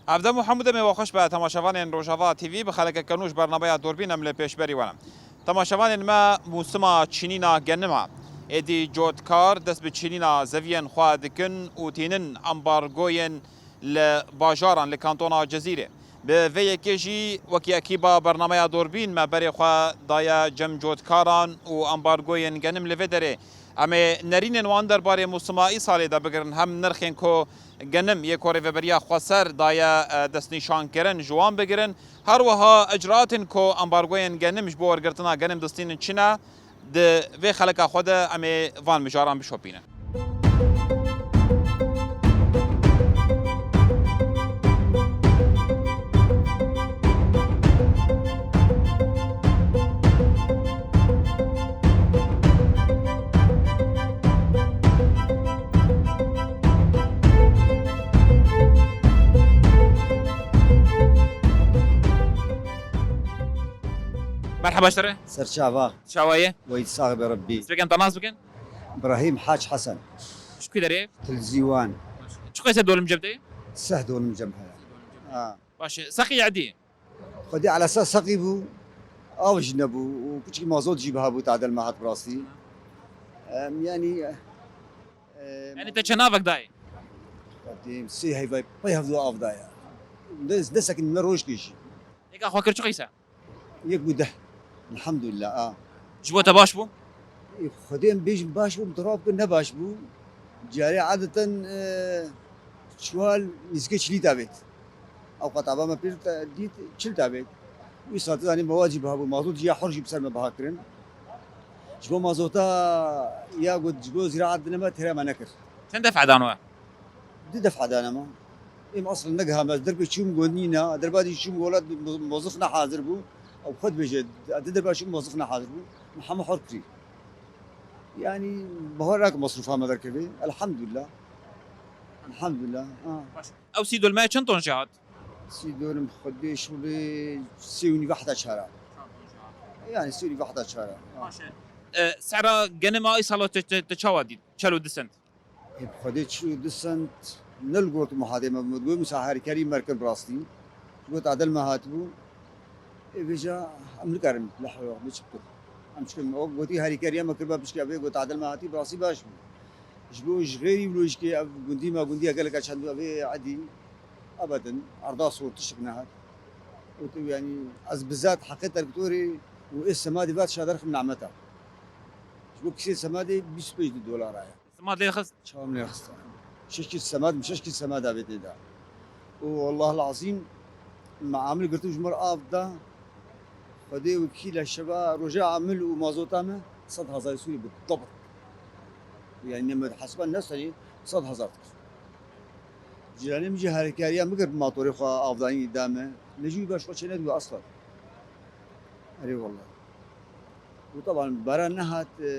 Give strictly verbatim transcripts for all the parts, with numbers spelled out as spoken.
Hevdem û hemû demê we xweş be temaşevanên Rojava T V, bi xelekeke nû ji bernameya Dorbîn em li pêşberî we ne. Temaşevanên me, mûsima çînîna genim e. Êdî cotkar dest bi çînîna zeviyên xwe dikin û tînin ambargoyên li bajaran li kantona Cezîrê. Bi vê yekê jî wekî ekîba bernameya Dorbîn me berê xwe daye cem cotkaran û ambargoyên genim li vê derê. Em ê nerînên wan derbarê mûsima îsalê de bigirin, hem nirxên ku genim yê ku Rêveberiya Xweser daye, e, destnîşankirin, ji wan bigirin. Her wiha icraatên ku ambargoyên genim ji bo wergirtina genim distînin çi ne, di vê xeleka xwe de em ê van mijaran bişopînin. Merhaba ji te re. Serçava. Çawa ye? Weyt sax be Rebbî. Destpêkan te nas bikin? Îbrahîm Hac Hesen. Ji ku derê? Tilzîwan. Çi qeyse dolim cem te? Seh dolim cem heye. Ha. Baş e. Seqî edî? Xwedî elesa seqî bû. Av jî nebû û piçkî mazot jî biha bû tadel me hat bi rastî. Em, yanî, e, Yanî te çend avek dayê? Xwedî sê heyvay pey hevdu av daye. Des, desekî me roj kê jî. Êka xwe kir çi qeyse? Yek bû deh. Elhamdulillah, a. Ji bo te baş bû? Ê, Xwedê em bêjin baş bû, em dirab kir ne baş bû. Carê adeten, e, çuwal nîzikê çilî tavêt. Ew qetaba me pir te-, dît çil tavêt. Wî saetê zanî mewad jî biha bû, mazot jî ya hor jî bi ser me biha kirin. Ji bo mazota ya got, ji bo ziraat dine me têra me nekir. Çend defa dan we? Du defa dane me. Êm aslen negiha me, derbê çûm got nîna, derba dî çûm welat mo-, mozif ne hazir bû. Ew xwe dibêje, di derba çûm mozif ne hazir bû. Me heme hor kirî. Yanî, bahar rak masrûfa me derkevê. Elhamdulillah. Elhamdulillah. Ha. Baş. Ew sî dolmeye çend ton jê hat? Sî dolim xwedê şûlê sê û nîv heta çara. Yanî, sê û nîv heta çara. Ha. Baş e. E, sera genima îsalo te, te, te çawa dît? Çel û du sent. Ê, bi Xwedê çil û du sent ne li gor tu muhadê me bû, goy misaherîkarî me kir bi rastî. Got adel me hatibû. Ê, vêca em nikarin lehwe bê çi bikin. Em çikin, o gotî herîkariya me kiriba pişkî, vê got adel me hatî, bi rastî baş bû. Ji bo ji xêrî wilo jikê ev gundî me, gundîya geleka çend bû, ev ê edî ebedin, erda sor tişik nehat. Û tu, yanî, ez bizat heqê terktorê û ê semadê vat şaderxim nameta. Ji bo kisê semadê bîst û pênc dolara ye. Semad lê xist? Çawa min lê xist? Şeş kîl semad, şeş kîl semad avê tê de. Û wallah lazîm, me amil girtin ji mir av da. Xwedê û kîla şeva roja amil û mazota me sed hezarî Sûrî bi dabt. Yani ne me hesba ne serî sed hezar dikir. Cîranê min jî herikariya min kir bi matorê xwe avdanî da me. Ne jî wî baş xwe çê nedibû aslan. Erê wallah. Û taban baran nehat, e,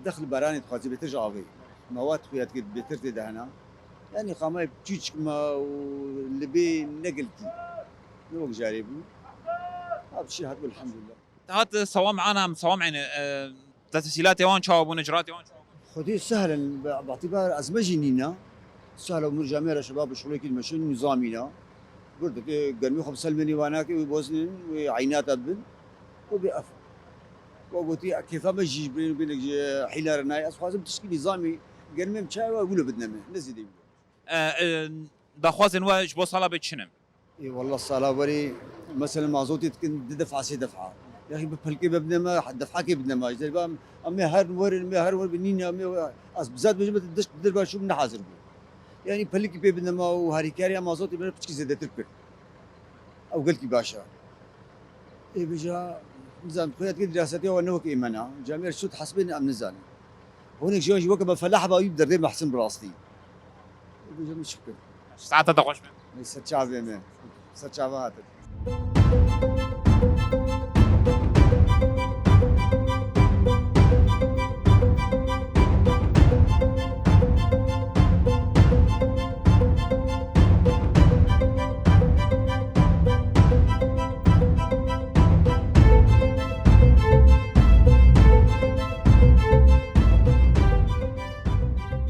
dexil baranê dixwazî bêtir ji avê. Mewad xuya dikir bêtir tê de hena. Yanî xamay çîçik me û libê ne gilkî. Ne wek carê bû. Ev çî hatibû elhamdulillah. Te hat, e, sewam ana, em sewam ene, e, tesîlatê wan çawa bûn, icraatê wan çawa bûn? Xwedê sehlen, bi, bi îtîbar ezme jî nîna. Sehla umur camêra şebab şuxulekî meşin nizamîna. Gurdik, e, germî xwe bi selmênî wanakê wê boznin, wê eynata bin. Û bê ev. Wa gotî, kêfa me jî ji bin, bin, ji hîla re nayê. Ez xwazim tişkî nizamî, germê em çawa wilo bidine me. Ne zêde wilo. E, e, daxwazên we ji bo sala bê çi ne? Ê, wallah, sala werê, mesela, mazotê dikin du defa, sê defa. Yaxî bi pilkê bibne me, defakê bidne me. Ji derba em, em ê her werin, em ê her wer binîne, em ê, ez bizat bêjim, diş, derba çûm ne hazir bû. Yanî pilkî pê bidne me û harîkariya mazotê bine piçkî zêdetir kir. Ew gelkî baş e. Ê, vêca, nizam, xuya dike dirasetiya we ne wek ê me ne. Camêr şût hesbên em nizanin. Hinek ji wan jî weke me felah ba wî bi derdê mehsin bi rastî. Bêje min şikir. Saeta te xweş be. Ey ser çavê me. Ser çava hatin.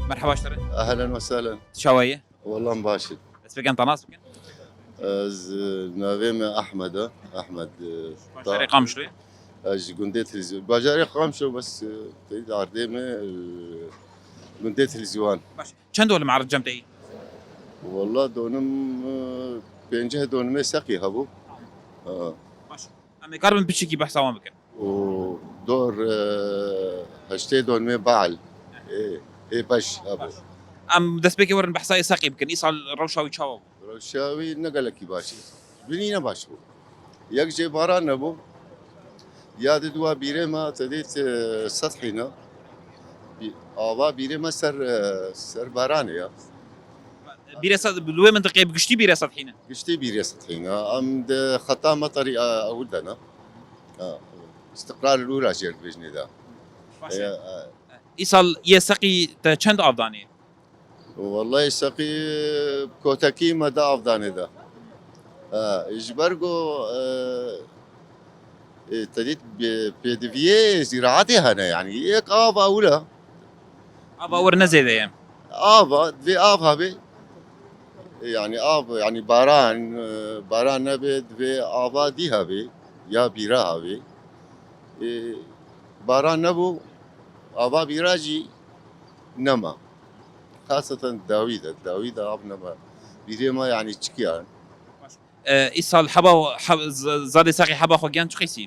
Merhaba ji te re. Ehlen ve sehlen. Çawa ye? Wallah baş e. Destpêkan te nas bikin. Ez, e, navê me Ehmed e. Ehmed, e, Bajarê Qamişloyê? Ez ji gundê Tilizî. Bajarê Qamişlo bes, e, tey ardê me, e, gundê Tilizîwan. Baş. Çend dolim erd cem te yî? Walla donim, e, pênceh donimê seqî hebû. Ha. Baş. Em ê karibin piçekî behsa wan bikin. Û dor, e, heştê donimê baal. Ê, ê beş hebû. Em destpêkê werin behsa yê seqî bikin. Îsal rewşa wî çawa bû? Rewşa wî ne gelekî baş e. Binî ne baş bû. Yek jê baran nebû. Ya di dua bîrê me te dît, e, sed hîna. Bi-, ava bîrê me ser, e, ser baranê ya. Bîrê sed, li wê mintiqê bi giştî bîrê sed hîne. Giştî bîrê sed hîna. Em di xeta meterî, e, ewil de ne. Ha. Îstiqrar li ûra jêr dibêjinê de. Baş E, e. e, Îsal yê seqî te çend av danê? Wallahî seqî kotekî me da avdanê de. E, ji ber ku, e, e, te dît pê-, pêdiviyê zîraetê hene, yanî yek av ewil e. Ava wir ne zêde ye. Ava, divê av hebê. E, yanî av, yanî baran, e, baran nebe, divê ava dî hebê, ya bîra hebê. E, baran nebû, ava bîra jî nema. Xaseten dawî de, dawî de av nema. Bîrê me yanî çikiyan. E, îsal heba, heb, z-, zadê seqî heba xwe giyan çi qeysî?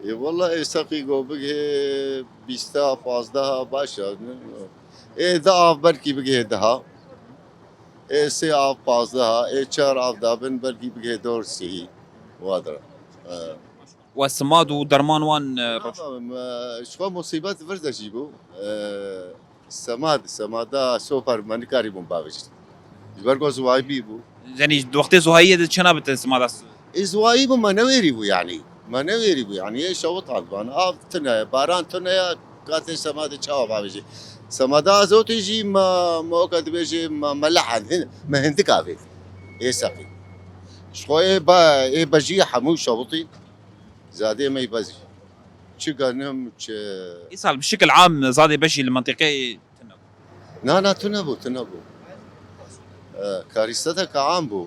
E, walla ê seqî go bigihê bîsta, pazdeha baş e. Ê di av belkî bigihê deha. Ê sê av pazdeha, ê çar av dabin belkî bigihê dor sihî. Wadir. E. We simad û derman wan, e, rewş- Ama, e, ji xwe musîbet vir de jî bû. E, semad, semada soper me nikarîbûn bavêjin. Ji ber ku ziwayî bû. Yanî di wextê zuhayiyê de çi nabite simada? Ê ziwayî bû, me newêrî bû yanî. Me newêrî bû yanî. Ê şewit andivan. Av tune ye, baran tune ye, katê semadê çawa bavêjî. Semada azotê jî me, me weke dibêjê me, me lehend, hin-, me hindik avêt. Ê seqî. Ji xwe ê ba-, ê bejî hemû şewitî. Zadê me yî bezî. Çi genim, çi... Îsal bi şikil am zadê beşî li mentiqeyê tune bû. Na, na, tune bû, tune bû. E, karîseteke am bû.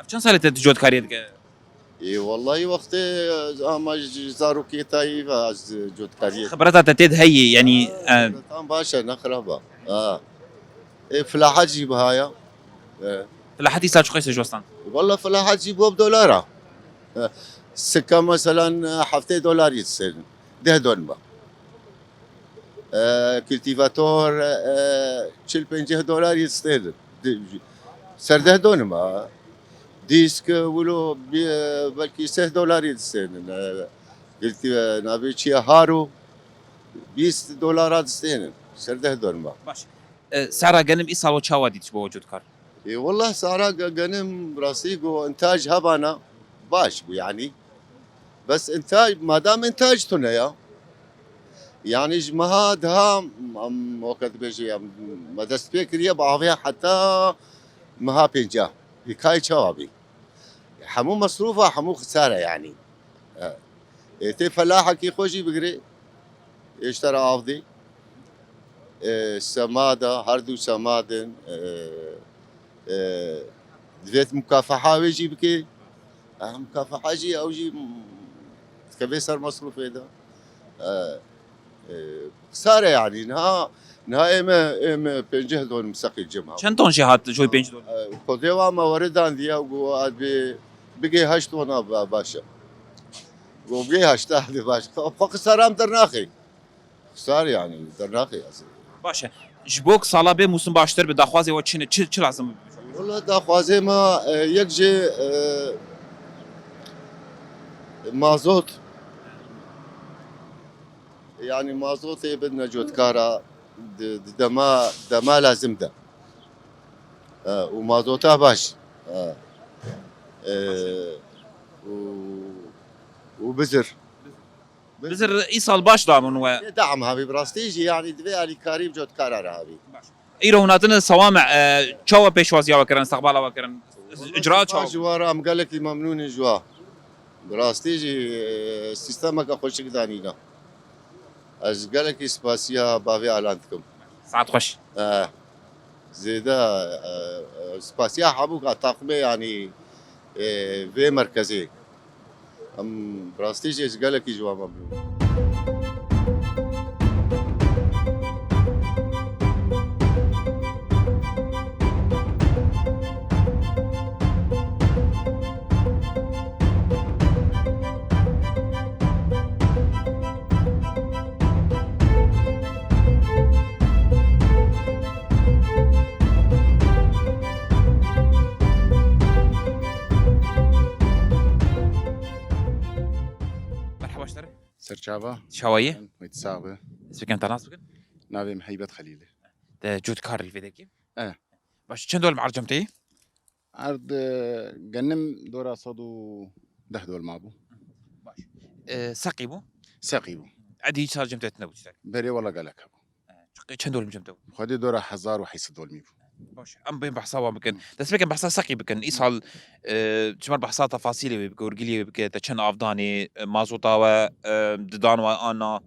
Ev çend salê te tu cotkariyê dike? Ê, wallahî wextê, e, ama ji zarokê tayî ve ez cotkariyê. Xibreta te tê de heyî, yanî, e, Tam baş e, ne xirab e. Ha. Ê, filahet jî biha ya. E. Filahetî sa çi qeysê ji westan? Walla filahet jî bû bi dolara. E, sika meselan, e, heftê dolarî distênin. Deh don be. E, kultîvator, e, çil pênceh dolarî distênin. Di-, ser deh don be. Dîsk, e, wilo bi-, e, belkî seh dolarî distênin. E, kultî-, e, navê çi ye, haro bîst dolara distênin. Ser deh don be. Baş. E, sehra genim îsal we çawa dît ji bo we cotkar? Ê, wallah sehra ge-, genim rastî ku întaj hebana baş bû yanî. Bes întaj, madam întaj tune ya. Yanî ji meha deha, em, weke dibêjê, em, me dest pê kiriye bi avê heta meha pêncah. Hikayê çawa bî? Hemû mesrûfa, hemû xisare yanî. E, ê tê felahekî xwe jî bigirê. Ê ji te re av dê. E, semada, her du semadin. E, e, divêt mukafeha wê jî bikê. E, mukafeha jî ew jî m-, dikeve ser mesrûfê de. E, e, xisare yanî. Niha, niha ê me, ê me pênceh don seqî cem ha. Çend ton jê hat ji wê pênc don? E, xwedê wa me were dandiye û got, "Bê, bigê heşt tona ba-, baş e." Got, "Bigê heşta de baş." Xwe xisaram dernaxê. Xisar yanî dernaxê ez. Baş e. Ji bo ku sala bê mûsim baştir bi daxwazê we çi ne? Çi, çi lazim? Wala daxwazê me, e, yek jê, e, mazot. Yanî mazotê bidine cotkara di, di dema, dema lazim de. E, û mazota baş. E, e, û, û bizir. Bizir îsal baş dabûn we. Dam hebî bi rastî jî, yanî divê alîkarî bi cotkara re hebî. Îro hûn hatine sewame, e, çawa pêşwaziya we kirin, istiqbala we kirin? Îcra çawa? Ji we re em gelekî memnûn in ji we. Bi rastî jî, e, sîstemeke xweşik danîne. Ez gelekî spasiya bavê Alan dikim. Saet xweş. E, zêde, e, e, spasiya hemû ka taqmê, yanî Ê, vê merkezê. Em bi rastî jî gelekî ji wan ve bûn. Merhaba ji te re. Serçava. Çawa yî? Wê tu sax be. Ez bikim te nas bikin. Navê min Heybet Xelîl e. Te cotkar î vê derkê? E. Baş, çend dol bi ercam te yî? Erd, e, genim dora sed û deh dol mabû. Baş. E, seqî bû? Seqî bû. Edî hiç ercam te tine bû tiştek? Berê wala gelek hebû. E, çi, çend dol cem te bû? Xwedê dora hezar û heyt sed dolmî bû. Baş. Em bên behsa wan bikin. Dest pêkin behsa seqî bikin. Îsal, e, çimar behsa tefasîlê wê bike, hûrgiliyê wê bike, te çend av danê, e, mazota we, e, didan we an na?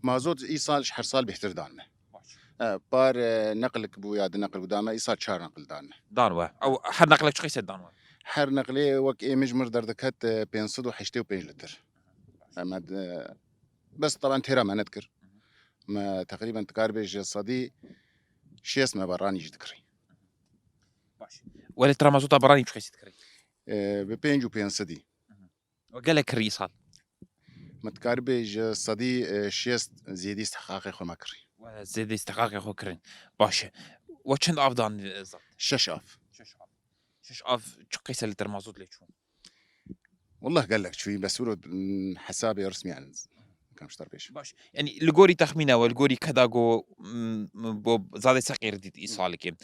Mazot îsal ji her sal bêhtir dan me. Baş. E, par, e, neqlik bû ya du neqil bû da me, îsal çar neqil dan me. Dan we. Ew her neqlek çi qîset dan we? Her neqlê wek ê min ji mir derdiket, e, pênc sed û heştê û pênc litir. Em, e, bes taban têra me nedikir. Me teqrîben dikar bê ji sedî şêst me baranî jî dikirî. Baş. Welê tira mazota baranî çi qîset dikirî? E, bi pênc û pênc sedî. We gelek kirî îsal? Me dikaribê ji sedî, e, şêst zêdî istihqaqê xwe me kirî. We zêdî istihqaqê xwe kirin. Baş e. We çend av dan, e, zat? Şeş av. Şeş av. Şeş av çi qîse lîtir mazot lê çû? Wallah gelek çûyî, bes wilo, mm, hesabê resmî yani. Kam ji te re pêş. Baş. Yani li gorî texmîna we, li gorî keda go, mm, bo zadê seqî re dît îsalekê.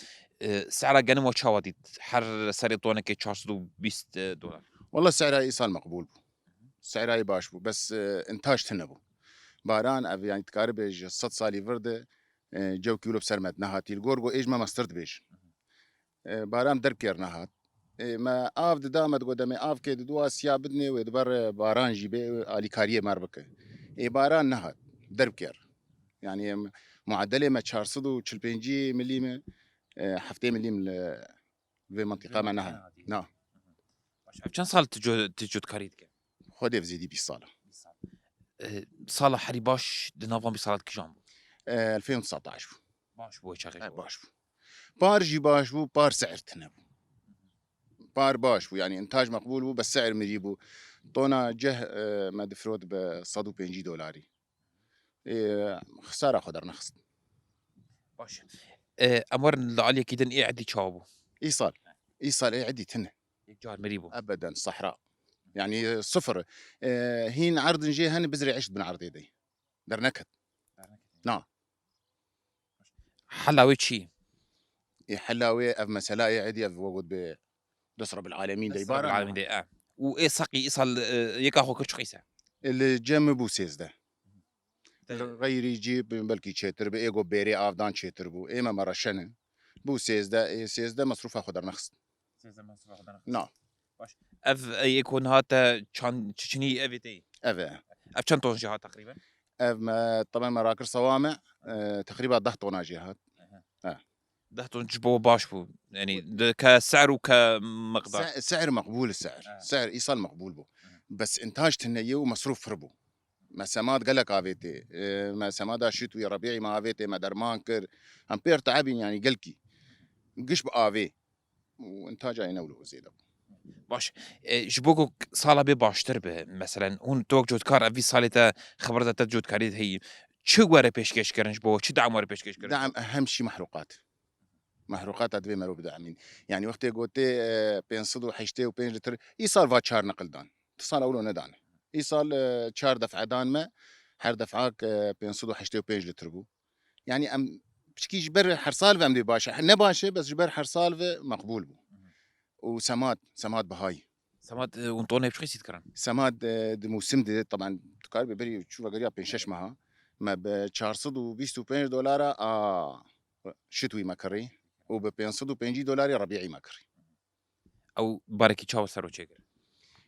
E, sehra genim we çawa dît? Her serê tonekê çar sed û bîst dolar. Wallah sehra îsal meqbûl bû. Sehra yê baş bû. Bes, e, intaj tune bû. Baran ev yani dikaribê ji sed salî vir de, e, cewkî wilo bi ser me nehatî. Li gor go ê ji me mestir dibêjin. E, baran derkêr nehat. E, me av dida me digo demê avkê didu a siya bidinê wê diber, e, baran jî bê, e, alîkariyê me re bike. Ê baran nehat. Derbkêr. Yani em, muadelê me çar sed û çil pêncî milîm e, e, heftê milîm li vê mentiqa me nehat. Na. Baş, ev çend sal tu co-, tu cotkarî dike? Xwedê bi zêdî bîst sal e. E, sala herî baş di nav van bîst sala de kijan bû? E, elfên û setaş bû. Baş bû, çaxê. He, baş bû. Par jî baş bû, par seir tune bû. Par baş bû, yani intaj meqbûl bû, bes seir mirî bû. Tona ceh, e, me difirot bi sed û pêncî dolarî. E, xisara xwe dernexist. Baş. E, em werin li aliyekî din ê edî çawa bû? Îsal. Îsal ê edî tune. Yek car mirî bû. Ebeden, sehra. Yani, e, sifir. E, hîn erdin jê hene bizrê eşt bin erdê de. Derneket. Derneket. Na. Hela wê çi? Ê hela wê ev mesela ê edî ev we got bi dest Rabbil Alemin de Dest ibare Rabbil Alemin de, e. Û ê seqî îsal, e, yeka xwe kir çi qîse? E, li cem bû sêzdeh. Te- Xeyrî cî bi-, belkî çêtir bi, ê go bêrê avdan çêtir bû. Ê me me reşene. Bû sêzdeh, ê sêzdeh mesrûfa xwe dernexist. Sêzdeh mesrûfa xwe dernexist. Na. Baş. Ev, ê, ê ku niha te çan-, çiçinî evê te yî? Ev e. Ev çend ton jî hat teqrîben? Ev me, teben me rakir sewa me, e, teqrîba deh tona jî hat. Ehe. He. Deh ton ji bo baş bû. Yani, de, ke ser û ke miqdar. Se-, seir meqbûl seir. He. Seir îsal meqbûl bû. He. Bes intaj tune ye û mesrûf pir bû. Me semat gelek avêtê. E, me semada şitwî, rebîî me avêtê, me derman kir. Em pêr teebîn, yani gelkî. Giş bi avê. Û intaca êne wilo zêde bû. Baş. E, ji bo ku sala bê baştir be, meselen, hûn tok cotkar, ev vî salê te xeber de te cotkarî heyî. Çi were pêşkêş kirin ji bo, çi dam were pêşkêş kirin? Dam ehem şî mehruqat. Mehruqata divê merov bide emîn. Yani wextê gotê, e, pênc sed û heştê û pênc litir, îsal va çar neqil dan. Di sala wilo nedane. Îsal, e, çar def'e dan me, her def'ak, e, pênc sed û heştê û pênc litir bû. Yani em piçkî ji ber her sal ve em dê baş e. Ne baş e, bes ji ber her sal ve meqbûl bû. Û semat, semat bihayî. Semat, e, hûn tonê bi çi qîsî dikirin? Semat, e, di mûsim de, taban, tu kar bê berî çû vegeriya pênc şeş meha. Me bi çar sed û bîst û pênc dolara a şitwî me kirî û bi pênc sed û pêncî dolarê rebîî me kirî. Ew barekî çawa ser o çêkir?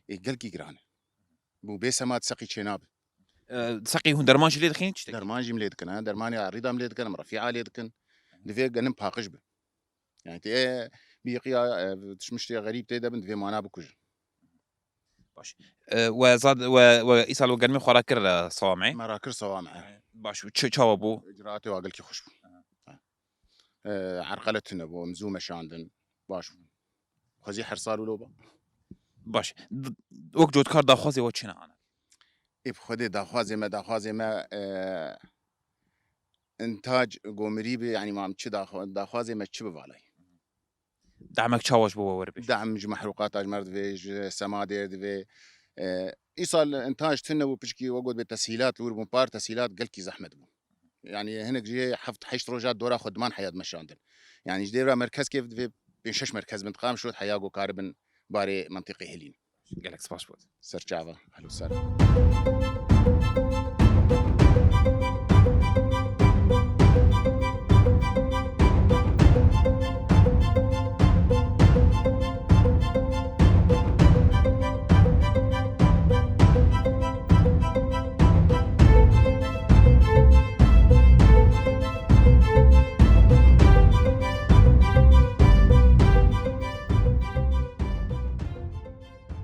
Ê, gelkî giran e. Bû bê semat seqî çênabe. E, seqî hûn derman jî lê dixîn, çi tiştekî? Derman jî em lê dikin, ha. Dermanê arîda em lê dikin, em refîa lê dikin. Divê genim paqij be. Yani tê biqiya, e, tişmiştê xerîb tê de bin, divê mana bikujin. Baş. E, we zad, we, we îsal we germê xwe rakir, e, sewamê? Me rakir sewamê. Baş, çi, çawa bû? Îcraatê wa gelkî xweş bû. Aha. E, erqele tune bû, em zû meşandin. Baş bû. Xwezî her sal wilo ba. Baş. D-, wek cotkar daxwazê we çi ne ana? Ê bi Xwedê daxwazê me, daxwazê me, e, intac gomirî bi, yanî mam çi daxwa-, daxwazê me çi bi valay? Demek çawa ji bo we were pêş? Dem ji mehrûqata ji me re divê, ji semadê re divê. E, îsal intac tune bû, pişkî we got bê teshîlat li wir bûn par, teshîlat gelkî zehmet bû. Yanî hinek jê heft heşt roja dora xwe diman heya dimeşandin. Yanî ji dêvra merkezkê divê pênc şeş merkez bin diqam şot heya ku karibin barê mentiqê hilîn. Gelek spas bû. Serçava, ehlo ser.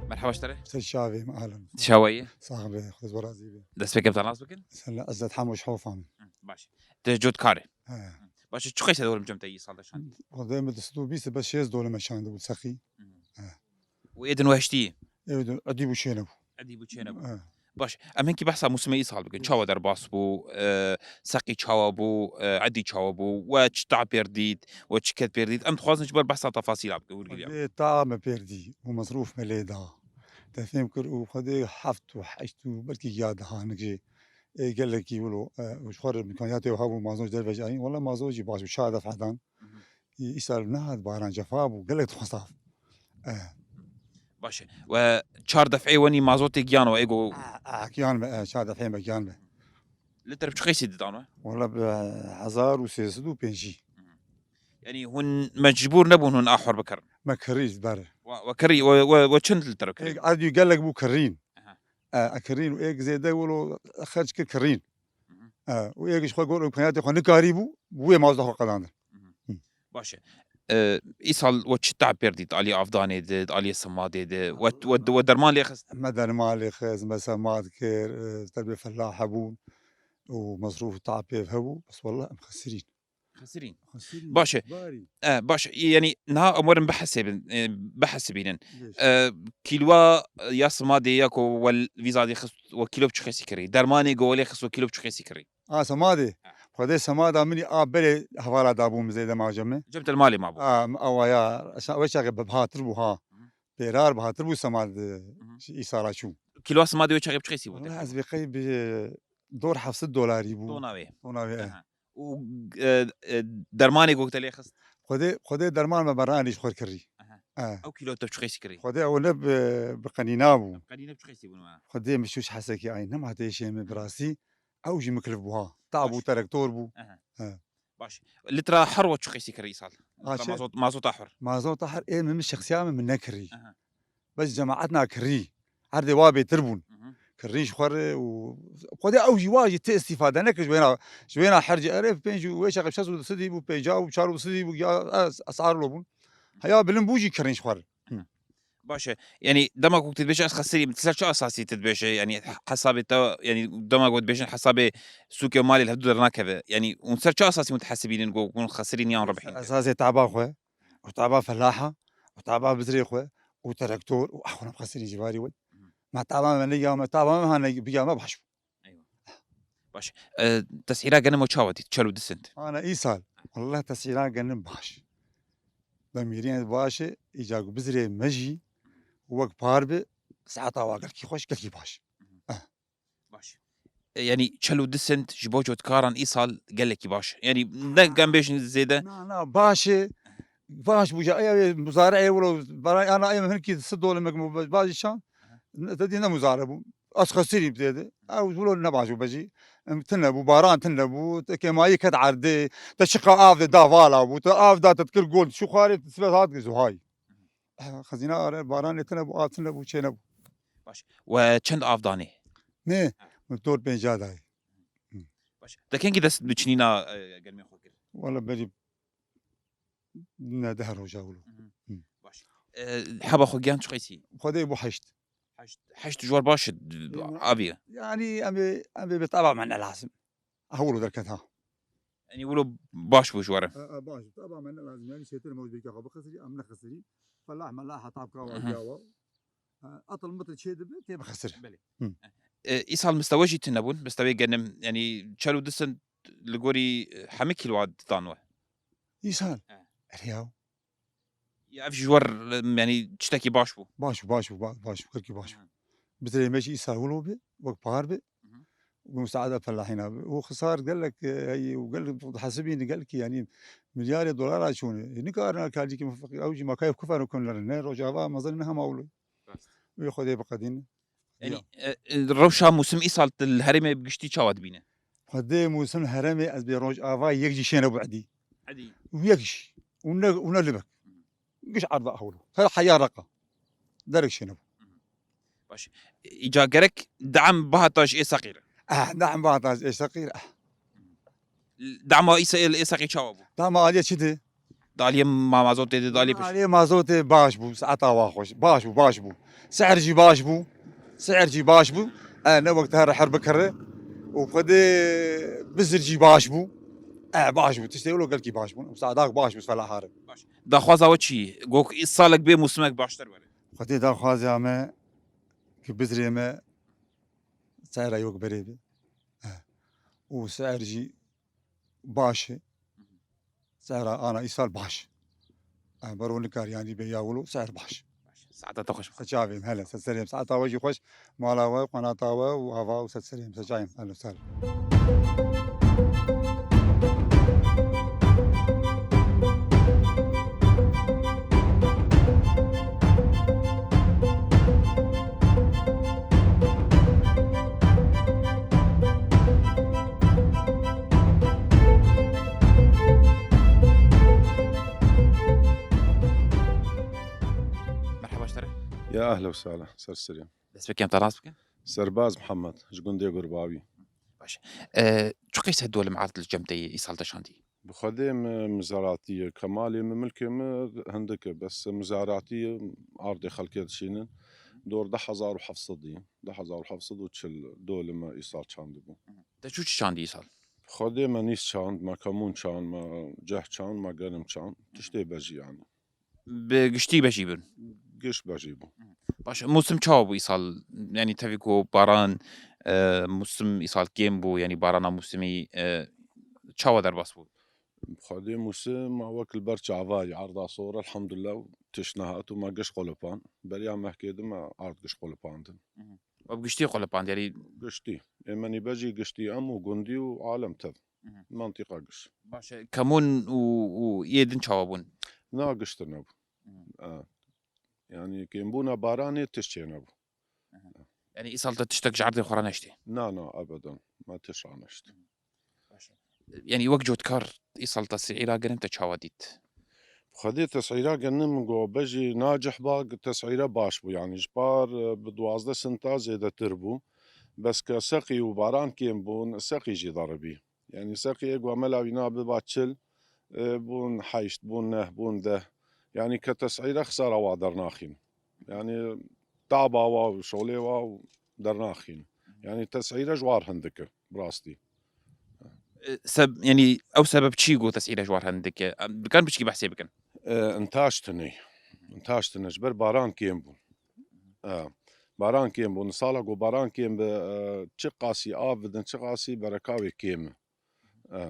Merhaba ji te re. Ser çavê me, ahlan. Çawa yî? Sax be, Xwedê razî be. Destpêkê bi te nas bikin? Sen li Ezzet Hemo ji Hofa me. Hı, baş. Tu cotkar î. He. Baş, çi qeyse dolim cem te îsal de şand? Xwedê me di sed û bîst be şêst dolim me şand bû seqî. Hı. He. Û êdin weştî? Êdin edî bû çêne bû. Edî bû çêne bû. He. Baş, em hinkî behsa mûsimê îsal bikin. Çawa derbas bû, e, seqî çawa bû, e, edî çawa bû, we çi ta pêr dît, we çi ket pêr dît. Em dixwazin ji ber behsa tefasîla bikin, hûrgiliya. Xwedê ta me pêr dî û mesrûf me lê da. Te fêm kir û Xwedê heft û heşt û belkî ya diha hinek jê, ê, gelekî wilo, e, ji xwe re îmkaniyatê hebû mazon ji derve jî ayîn. Wela mazon jî baş bû, çar defa dan. Hı hı. Î-, îsal nehat baran cefa bû, gelek dixwest av. E. Baş e. We çar def'ê wenî mazotê giyan we, ê go- A, a, giyan me, e, çar def'ê me giyan me. Li te re bi çi qeysî didan we? Wela bi hezar û sê sed û pêncî. Hı hı. Yanî hûn mecbûr nebûn hûn a hor bikirin? Me kirî ji ber. We, we kirî, we, we, we çend li te re kirî? Ê, erdî gelek bû kirîn. Aha. E, e, kirîn û êk zêde wilo xerc kir kirîn. Hı hı. E, û êk ji xwe got, imkaniyatê xwe nikarî bû, bi wê mazda xwe qedandin. Hı hı. Hı. Baş e. E, îsal we çi ta pêr dît, alî avdanê de, alî semadê de, we, we, we derman lê xist? Me derman lê xist, me semad kir, e, terbê felah hebûn û mesrûf ta pêv hebû, bes wallah em xesirîn. Xesirîn. Xesirîn. Baş e. Barî. E, baş e. Yanî niha em werin bihesibin, e, bihesibînin. Geç. E, kîloa, e, ya simadê ya ku wel vîza dê xist, we kîlo bi çi qeysî kirî? Dermanê ku welê xist, we kîlo bi çi qeysî kirî? A, semadê. Ha. Xwedê semada min a berê hevala dabû min zêde ma cem me. Cem te li malê ma bû? A, awa ya, eşa-, we çaxê bi-, bihatir bû ha. Hı. Pêrar bihatir bû semad, e, Hı hı. Ji îsala çû. Kîloa semadê we çaxê bi çi qeysî bû? Wala ez vê qey bi dor heft sed dolarî bû. Tona wê. Tona wê, e. Aha. Û, e, e, dermanê ku te lê xist? Xwedê, Xwedê derman me beranî ji xwe kirî. Aha. E. Ew kîlo te bi çi qeysî kirî? Xwedê ew ne bi, bi qenîna bû. Qenîne bi çi qeysî bûn we? Xwedê min şûş hesekî ay nema têşê min bi rastî. Ew jî miklif bû ha. Ta bû, terektor bû. Aha. He. Baş. Litra her we çi qeysî kirî îsal? Ha, litra çi? Mazot, mazota her. Mazota her ê min, min şexsiya min, min nekirî. Aha. Bes cemaetna kirî. Erdê wa bêtir bûn. Hı hı. Kirî ji xwe re û Xwedê ew jî wa jî tê îstîfade nekir ji wêna, ji wêna hercê erê pênc û wê çaxê şeş û du sidî bû, pêncî û çar û sidî bû, ya es-, esar lo bûn. Heya bilind bû jî kirî ji xwe re. Hı. Baş e. Yanî dema ku tu dibêje ez xesirî, ser çi esasî tu dibêje? Yanî hesabê te, yanî dema ku dibêjin hesabê sûkê û malê li hevdû dernakeve. Yanî hûn ser çi esasî hûn dihesibînin ku hûn xesirîn yan ribihîn? Esasê taba xwe, û taba felaha, û taba bizrê xwe, û terektor, û axwe em xesirîn ji varî we. Ma taba me negiya me, taba me ha negi-, bigiya me baş bû. Eywa. Baş. E, tesîra genim o çawa dît? Çel û du sent. Ana îsal. Wallah tesîra genim baş. Demîrîn baş e, îca ku bizrê me jî wek par bi, saeta wa gelkî xweş, gelkî baş. Hı hı. Eh. Baş. E, yanî çel û du sent ji bo cotkaran îsal gelekî baş. Yanî ne gem bêjin zêde. Na, na, baş e. Baş bû, ja, ev muzare ev lo, bara, ana ev hinkî sid dolimek mu, baş şan. Aha. Ne, te dî ne muzare bû. Ez xesirî bi dê de. Ew wilo ne baş bû bejî. Em, tune bû, baran tune bû, te kêmayî ket erdê, te çiqa av de da vala bû, te av da te dikir gol, çi xwarê, te sibe hat zuhay. Xezîna are, baranê tune bû, av tune bû, çê nebû. Baş. We çend av danê? Ne, Ha. min dor pênca dayê. Baş. Te kengî dest bi çinîna, e, germê xwe kir? Wala berî ne deh roja wilo. Hı hı. Hı. Baş. E, heba xwe giyan çi qeysî? Xwedê bû heşt. Heşt, heşt ji war baş e, Ê, ma- avî. Yanî em ê, em ê bi taba me ne lazim. Hewlo derket ha. Yanî wilo baş bû ji were. E, e, baş, taba me ne lazim. Yanî şêtir mewcudiyeke xwe bixisirî, em nexisirî. Felah melah heta bi kawa Aha. Giyawa. E, atil mitil çê dibe, tê bixisir. Belê. Hı. E, îsal mistewe jî tune bûn, mistewê genim, yanî çel û du sent li gorî, e, hemî kîloa didan we. Îsal. He. Erê yaw. Ya ev ji war, em, yanî tiştekî baş bû. Baş bû, baş bû, ba-, baş bû, gelkî baş bû. Hı. Bizirê me jî îsal wilo bi, wek par bi. Hı hı. Û musaada felahîna bi. Û xisar gelek, e, û gelek hesibîn gelkî, yanî milyarê dolara çûne. Nikarine kalcîkî min feqîr, ew jî makayê kufar û kunler ne, Rojava mezin ne hema wilo. Rast. Wê Xwedê biqedîne. Yanî, Ya. e, e, rewşa mûsim îsal li herêmê bi giştî çawa dibîne? Xwedê mûsim herêmê ez bê Rojava yek jî şêne bû edî. Edî. Û yek jî. Û ne, û ne libek. Giş erda hewlo. Her heya reqa. Derek şêne bû. Baş. Îca gerek de'm bihata ji ê seqî re. Eh, de'm bihata ji ê seqî re. Dema îsa ê, ê seqî çawa bû? Dema aliyê çi di? Daliyê ma-, mazotê di, daliyê pêş. Aliyê mazotê baş bû, saeta wa xweş. Baş bû, baş bû. Si'ir jî baş bû. Si'ir jî baş bû. E, ne wek te her her bikire. Û xwedê bizir jî baş bû. E, baş bû. Tiştê wilo gelkî baş bû. Saetak baş bû, felahare. Baş. Daxwaza we çi? Gok salek bê mûsimek baştir were. Xwedê daxwaza me ki bizirê me si'ira yok berê be. E. Û si'ir jî baş e. Sehra ana îsal baş. Em bero nikar yanî be ya wilo seher baş. Saeta te xweş. Seçavê em hele, se serê em. Saeta we jî xweş. Mala we, qanata we û ava û se serê em. Seçayê em. Hele, sel. Merhaba ji te re. Ya ehla û sehla, ser serê. Dest pê kem te nas bikin? Serbaz Mihemed, ji gundê Gurbawî. Baş. E, çi qîse dolim erd li cem te yê îsal te şandî? Bi xwedê min mizaratî ye, kemalê min milkê min hindik e, bes mizaratî ye, ardê xelkê dişînin. Dor du hezar û heft sed, du hezar û heft sed û çil dolim me îsal çandibû. Te çû çi çandî îsal? Xwedê me nîs çand, me kemûn çand, me ceh çand, me genim çand. Tiştê bejî yanî. Bi giştî bejî bin. Giş bejî bû. Baş, mûsim çawa bû îsal? Yanî tevî ku baran, e, mûsim îsal kêm bû, yanî barana mûsimî, e, çawa derbas bû? Xwedê mûsim ma wek li ber çavayî, erda sor, elhamdulillah, tişt nehat û me giş qulipand. Beriya mehkê di me ard giş qulipandin. Hı hı. We bi giştî qulipand, yanî Giştî. Ê me nî bejî giştî em û gundî û alem tev. Hı hı. Mantîqa giş. Baş e, kemûn û, û yê din çawa bûn? Na giş tune bû. Hı hı. E. Yanî kêmbûna baranê tişt çênebû. Hı hı. Yanî îsal te tiştek ji erdê xwe re neştê? Na, na, ebeden. Me tişt raneşt. Hı hı. Baş e. Yanî wek cotkar îsal te sîra genim te çawa dît? Xwedê tesîra genim go bejî nacih ba, tesîre baş bû. Yanî ji par, e, bi duwazdeh sinta zêdetir bû. Bes ke seqî û baran kêm bûn, seqî jî deribî. Yanî seqî ê go mela wî na biba çil, e, bûn heşt, bûn neh, bûn deh. Yanî ke tesîre xisara wa dernaxîn. Yanî taba wa û şolê wa û dernaxîn. Yanî tesîre ji war hindik e, bi rastî. E, seb-, yanî ew sebeb çi got tesîre ji war hindik e? Em dikarin piçkî behsê bikin? E, intaç tune. Intaç tune. Ji ber baran kêm bû. E, baran kêm bû. Sala ku baran kêm bi, e, çi qasî av bidin, çi qasî bereka wê kêm e.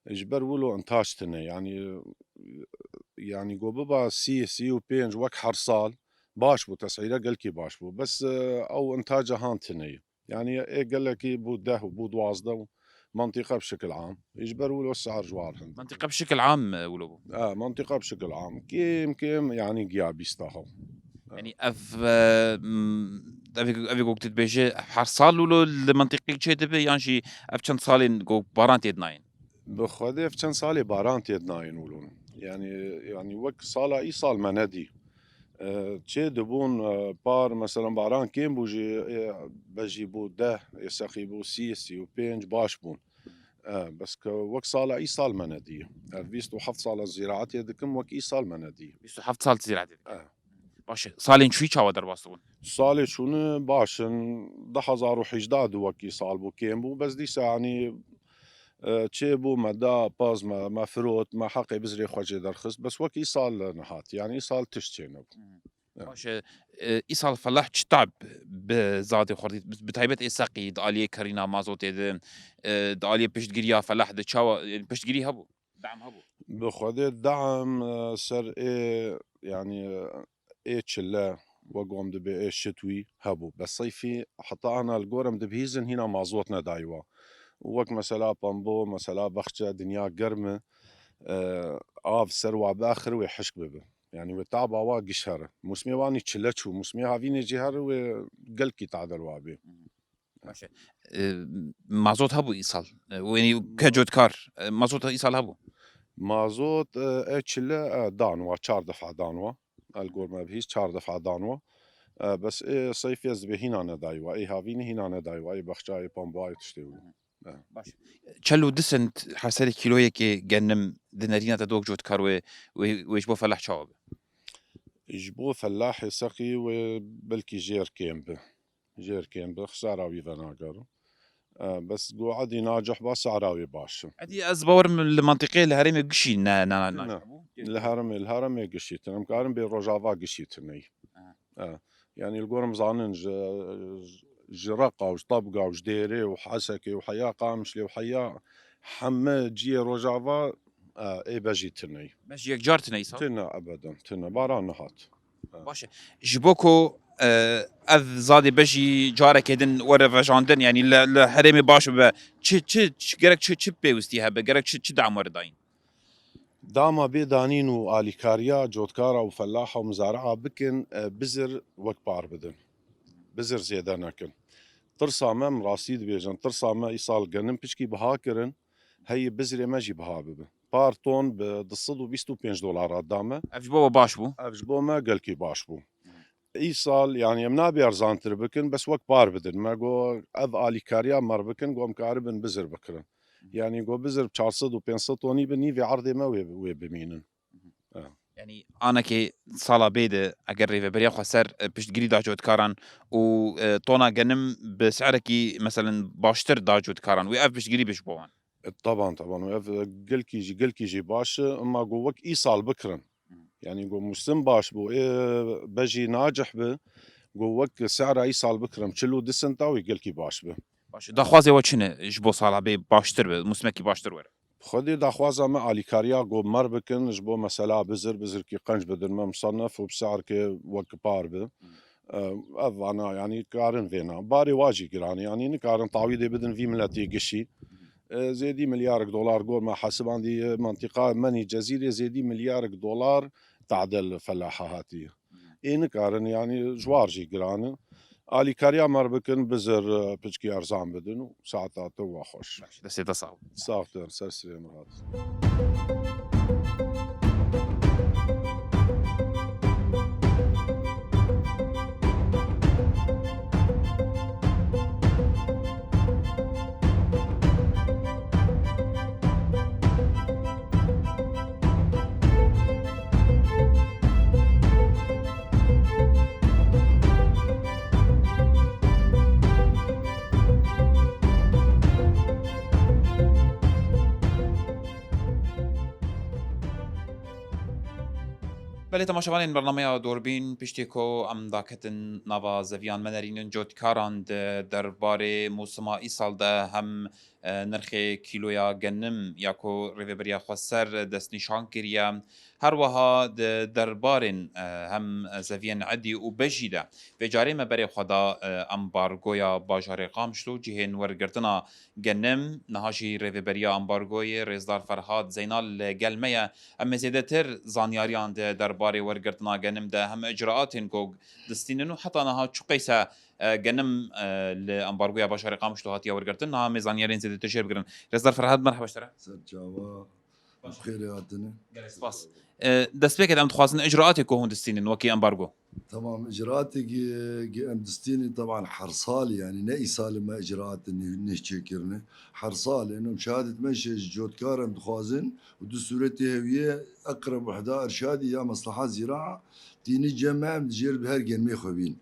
E, ji ber wilo intaç tune. Yanî, yanî ku biba sî, sî û pênc wek her sal baş bû, tesîre gelkî baş bû. Bes, e, ew intaca han tune ye. Yanî ê gelekî bû deh û bû duwazdeh û mantîqa bi şikil am. Ji ber wilo sar ji war hin. Mantîqa bi şikil am, e, wilo bû? E, mantîqa bi şikil am. Kêm kêm yanî giya bîsta hew. Yanî ev, e, m, ev, ev ku tu dibêje her sal wilo li mantîqî çê dibe yan jî ev çend salên ku baran tê dinayên? Bi xwedê ev çend salê baran tê dinayên wilo. Yanî, yanî wek sala îsal me nedî. E, çê dibûn, e, par, meselen, baran kêm bû jî, e, bejî bû deh, ê seqî bû sî, sî û pênc baş bûn. E, bes ke wek sala îsal me nedî. Ev bîst û heft sala zîraetê dikim, wek îsal me nedî. Bîst û heft sal zîraetê dikim. E. Baş e. Salên çûyî çawa derbas dibûn? Salê çûnî baş in. Du hezar û hejdeh di wekî sal bû, kêm bû. Bes dîsa, yanî, e, çêbû, me da, paz me, me firot, me heqê bizrê xwe jê derxist. Bes wekî îsal nehat. Yanî îsal tişt çênebû. Hı. Evet. Baş e. E, îsal felah çi tab bi zadê xwe dît? Bi, bi taybet ê seqî, di aliyê kerîna mazotê de, e, di aliyê piştgiriya felah de çawa, e, piştgirî hebû? Dam hebû? Bi xwedê dam, e, ser ê, yanî, e, ê çile, we gom dibe ê şitwî hebû. Bes seyfî heta ana li gorem dibihîzin hîna mazot nedayî wa. Wek mesela Pambo, mesela Bexçe, dinya germ e, e, av ser wa biaxir wê hişk bibe. Yanî wê taba wa giş here. Mûsimê wanî çile çû, mûsimê havînê jî here wê gelkî tadel wa bê. Baş e. E, mazot hebû îsal. E, û yanî ke cotkar, e, mazot îsal hebû? Mazot, e, e çile, e, dan wa, çar defa dan wa. El gor me bihîst çar defa dan wa. E, bes ê seyfê ez dibê hîna nedayî wa. Ê havînî hîna nedayî wa. Ê bexçayê pamboayê tiştê wî. E. Baş. Çel û du sent her serê kîloyekê genim di nerîna te de wek cotkar wê, wê, wê ji bo felah çawa be? Ji bo felahê seqî wê belkî jêr kêm be. Jêr kêm be, xisara wî venagero. E, bes go edî nacih ba, sara wê baş e. Edî ez bawerim li mentiqê li herêmê gişî ne, ne, ne, Tine. Li herêmê, li herêmê gişî tine. Em karin bê Rojava gişî tineyî. Aha. E, yanî li gorim zanin ji, ji Reqa û ji Tebga û ji Dêrê û Hesekê û heya Qamişlê û heya heme ciyê Rojava, e, ê bejî tineyî. Bejî yekcar tine îsal? Tine ebeden, tine. Baran nehat. Baş e. Ji bo ku, e, ev zadê bejî carekê din were vejandin, yanî li, li herêmê baş bibe, çi, çi, çi, gerek çi, çi pêwistî hebe, gerek çi, çi dam were dayîn? Dama bê danîn û alîkariya cotkara û felaha û mizara'a bikin, e, bizir wek par bidin. Bizir zêde nekin. Tirsa me, em rastî dibêjin, tirsa me îsal genim piçkî biha kirin, heyî bizirê me jî biha bibe. Par ton bi du sed û bîst û pênc dolara da me. Ev ji bo we baş bû? Ev ji bo me gelkî baş bû. Îsal, yanî em nabê erzantir bikin, bes wek par bidin. Me got, ev alîkariya me re bikin, got, em karibin bizir bikirin. Yanî got, bizir çar sed û pênc sed tonî bi nîvê erdê me wê, wê bimînin. Ha. Yanî anekê sala bê de eger Rêveberiya Xweser, e, piştgirî da cotkaran û, e, tona genim bi se'rekî, meselen, baştir da cotkaran, wê ev piştgirî be ji bo wan? E, teban, teban. Ev, e, gelkî jî, gelkî jî baş e, ema got wek îsal bikirin. Hı. Yanî got mûsim baş bû, ê bejî nacih bi, got wek se'ra îsal bikirin, çil û du senta wê gelkî baş bi. Baş e. Daxwazê we çi ne ji bo sala bê baştir be, mûsimekî baştir were? Xwedê daxwaza me alîkariya got me re bikin, ji bo mesela bizir, bizirkî qenc bidin me, musennef û bi se'rkê wek par bi. Hı. E, ev vana, yanî karin vêna. Barê wa jî giran e, yanî nikarin tawîdê bidin vî miletê gişî. E, zêdî milyarek dolar got me hesibandî, e, mentiqa Menî Cezîrê zêdî milyarek dolar tadel felaha hatiye. Ê nikarin, yanî ji war jî giran e. Alîkariya me re bikin, bizir, e, piçkî erzan bidin û saeta te wa xweş. Baş, destê te sax. Sax bin, ser sirê min hat. Belê temaşevanên bernameya Dorbîn, piştî ku em daketin nava zeviyan, me nerînin cotkaran di derbarê mûsima îsal de hem, e, nirxê kîloya genim ya ku Rêveberiya Xweser destnîşan kiriye, her wiha di derbarên, e, hem zeviyên edî û bejî de vê carê me berê xwe da, e, ambargoya bajarê Qamişlo cihên wergirtina genim. Niha jî rêveberiya ambargoyê Rêzdar Ferhad Zeynal li gel me ye. Em ê zêdetir zanyariyan di derbarê wergirtina genim de hem icraatên ku distînin û heta niha çi qeyse, e, genim, e, li ambargoya bajarê Qamişlo hatiye wergirtin. Niha em ê zanyariyên zêdetir jê bigirin. Rêzdar Ferhad, merheba ji te re. Ser çava, bi xêrê hatine. Gelek spas. E, destpêkê de em dixwazin icraatê ku hûn distînin wekî ambargo. Tamam, icraatê gi, gi em distînin, teban her salê, yani ne îsalê me icraatê nê, nê çêkirine. Her salê, em şehadetmenşê ji cotkar em dixwazin û di sûretê hewiyê eqreb ihda irşadî ya mesleha zîraa tînî cem me, em dijêr bi her genmê xwe bîn.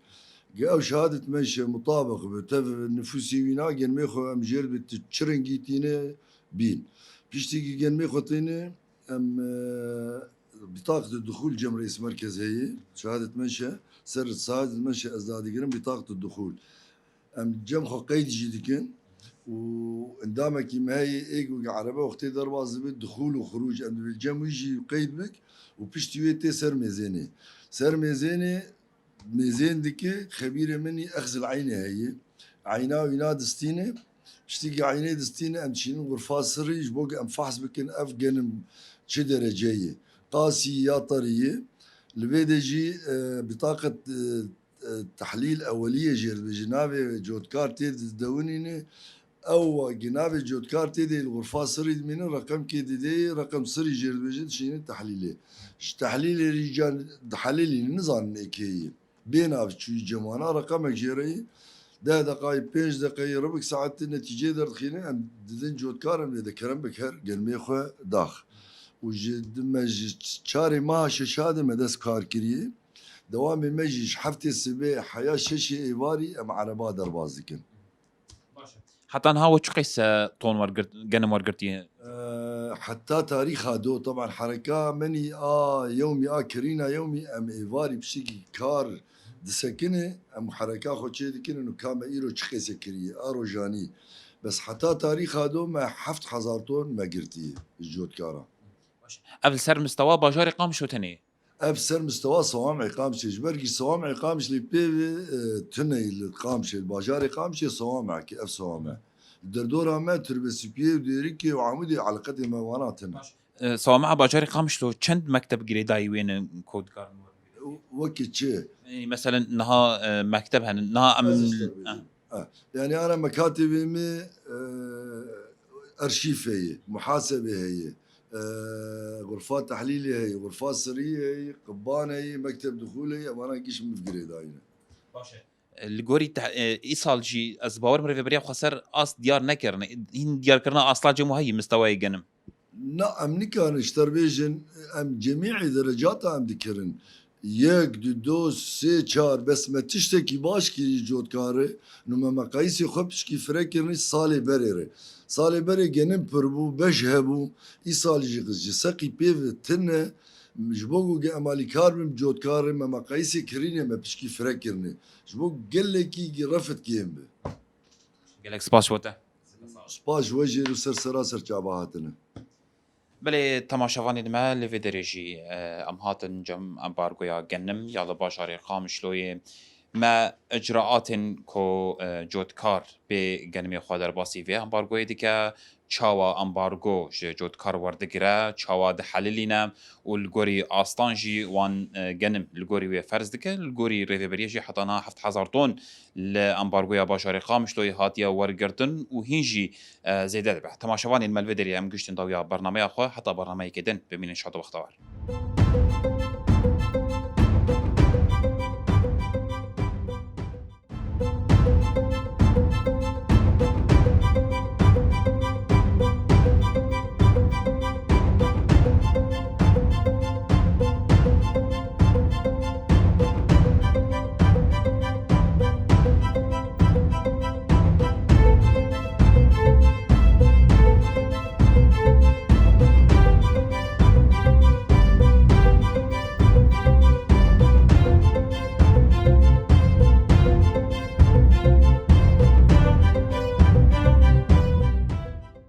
Gi ew şehadetmenşê mutabiq bi tev nifûsê wîna genmê xwe em jêr bi ti çi rengî tîne bîn. Piştî gi genmê xwe tîne, em, e, bitaqet duxûl cem reis merkez heye, şehadetmenşe, ser şehadetmenşe ez dadigirim bitaqet duxûl. Em cem xwe qeyd jî dikin û endamekî me heye ê ku erebe wextê derbas dibe duxûl û xirûc em dibê cem wî jî qeyd bik û piştî wê tê ser mêzênê. Ser mêzênê mêzên dike xebîrê min î exzil eynê heye. Eyna wîna distîne. Piştî ku eynê distîne em dişînin xurfa sirrî ji bo ku em fehs bikin ev genim çi dereceyê. Qasî ya terî ye. Li vê de jî, e, bitaqet, e, e, tehlîl eweliyê jê re dibêje. Navê cotkar tê didewinîne. Ew gi navê cotkar tê de li xurfa sirrî dimîne, reqemkê didê, reqem sirrî jê re dibêje, dişîne tehlîlê. Ji tehlîlê rîcan dihelîlîne, nizanin ê kê ye. Bê nav çûyî cem wana, reqemek jê re ye. Deh deqayî, pênc deqayî, ribik saetê netîceyê derdixîne, em didin cotkar, em lê de kerem bik her genmê xwe dax. Û ji di me ji çarê meha şeşa de me dest kar kiriye. Dewamê me jî ji heftê sibê heya şeşê êvarî em ereba derbas dikin. Baş e. Heta niha we çi qeyse ton wergirt-, genim wergirtiye? Eee, heta tarîxa do, teban hereka menî a yewmî, a kirîna yewmî, em êvarî piştîkî kar disekine, em hereka xwe çê dikinin û ka me îro çi qeyse kiriye, a rojanî. Bes heta tarîxa do me heft hezar ton me girtiye ji cotkara. Baş. Ev li ser mistewa bajarê Qamişlo tenê? Ev ser mistewa Sewamê Qamişê, ji ber ku Sewamê Qamişlê pê ve, e, tune ye li Qamişê, li bajarê Qamişê Sewamekê, ev Sewame. Li derdora me Turbesipiyê û Dêrikê û Amûdê eleqetê me wana tune. Baş. E, Sewame bajarê Qamişlo çend mekteb girêdayî wê ne ku dikarin? Wekî çi? Ê, meselen niha, e, mekteb hene, niha em Ez ji te bêjim. Ha. Ha. Yani ana mekatibê me, e, arşîf heye, muhasebe heye, e, xurfa tehlîlê heye, xurfa sirrî heye, qibban heye, mekteb duxûl heye, evana giş min girêdayî ne. Baş e. Li gorî te-, e, îsal jî ez bawer min rêveberiya xweser ast diyar nekirine. Hîn diyarkirina asta cem û heyî mistewayê genim. Na, em nikarin ji te re bêjin, em cemî derecata em dikirin. Yek, du, do, sê, çar, bes me tiştekî baş kirî cotkar e. Nû me meqayîsê xwe pişkî fire kirinî salê berê re. Salê berê genim pir bû, beş hebû. Îsal jî ji seqî pê ve tune. Ji bo ku em alîkar bin cotkar e, me meqayîsê kirînê me pişkî fire kirinê. Ji bo gelekî refit kêm be. Gelek spas ji bo te. Spas ji we jê re û ser sera ser çava hatine. Belê, temaşevanên me, li vê derê jî, e, em hatin cem ambargoya genim ya li bajarê Qamişloyê. Me icraatên ku, e, cotkar bê genimê xwe derbasî vê ambargoyê dike, çawa ambargo ji cotkar werdigire, çawa dihelilîne û li gorî astan jî wan, e, genim li gorî wê ferz dike, li gorî rêveberiyê jî heta niha heft hezar ton li ambargoya bajarê Qamişloyê hatiye wergirtin û hîn jî, e, zêde dibe. Temaşevanên me, li vê derê em gihiştin dawiya bernameya xwe, heta bernameyeke din bimînin şad û bextewar.